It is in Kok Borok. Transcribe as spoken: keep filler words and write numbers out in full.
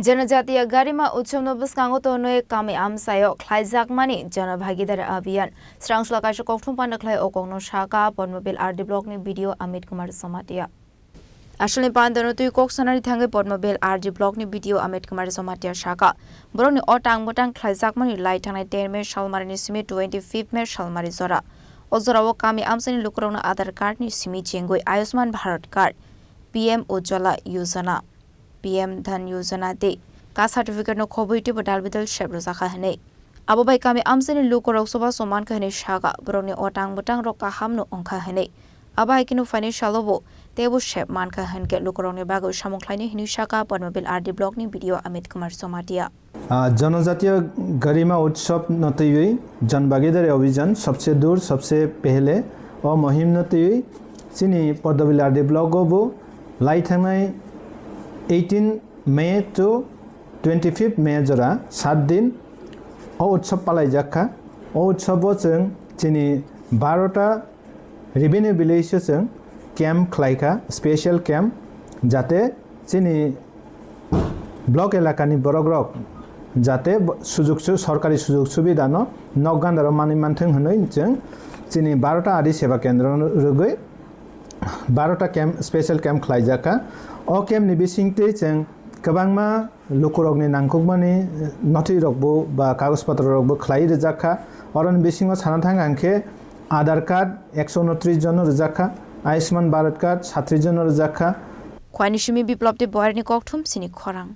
Janajatiya Garima Utsav no bwskango tonwi kami amchaio khlaijakmani Jana Bhagidari Abhiyan. Srangsola kaisa kokthum panda khlai o kokno saka Padmabil R D block ni B D O Amit Kumar Jamatia. Asalni pandano twi kok sanani thangwi Padmabil R D block ni B D O Amit Kumar Jamatia saka, borokni o tang bwtang khlaijakmani lai thangnai ten May salmarini simi twenty fifth May salmari jora. O jorao kami amchaini lukurokno Aadhaar card ni simi chengwi Ayushman Bharat card, P M Ujjwala Yojana, P M Dhan Yojana tei caste certificate no khobwi teibo dal bidal sep rwjakha hwnwi. Abo bai kami amchaini lukurok chubachu mankha hwnwi saka, borokni o tang bwtang rok kaham no wngkha hwnwi. Abo hai kheno phainai salo bo teibo sep mankha hwnkhe lukurokni bagwi samung khlainai hwnwi saka Padmabil R D block ni B D O Amit Kumar Jamatia. Ah, Janajatiya Garima Utsav no twiwi Jan Bhagidari Abhijan Sabse Dur Sabse Pehle o mohim no twiwi chini Padmabil R D block o bo lai thangnai eighteen May to twenty fifth May jora sat din o utsav palaijak kha. O utsav o chwng chini barota revenue village o chwng camp khlai kha, special camp, jate chini block elakani borok rok jate bo-, sujug su-, sorkari sujug subida no nok gandaro manwi manthwng hwnwi chwng chini barota adi seba kendro rwgwi barota camp, special camp khlaijak kha. O camp ni bisingtwi chwng kwbangma lukurokni nangkukmani nothwi rokbo ba kagoj potro rokbo khlai rijak kha. Oroni bisingo sana thang ang khe Aadhaar card ekso unotris jon no rijak kha, Ayushman Bharat card satris jon no rijak kha. Khwaini simi Biplop tei Boharini kokthum sini khorang.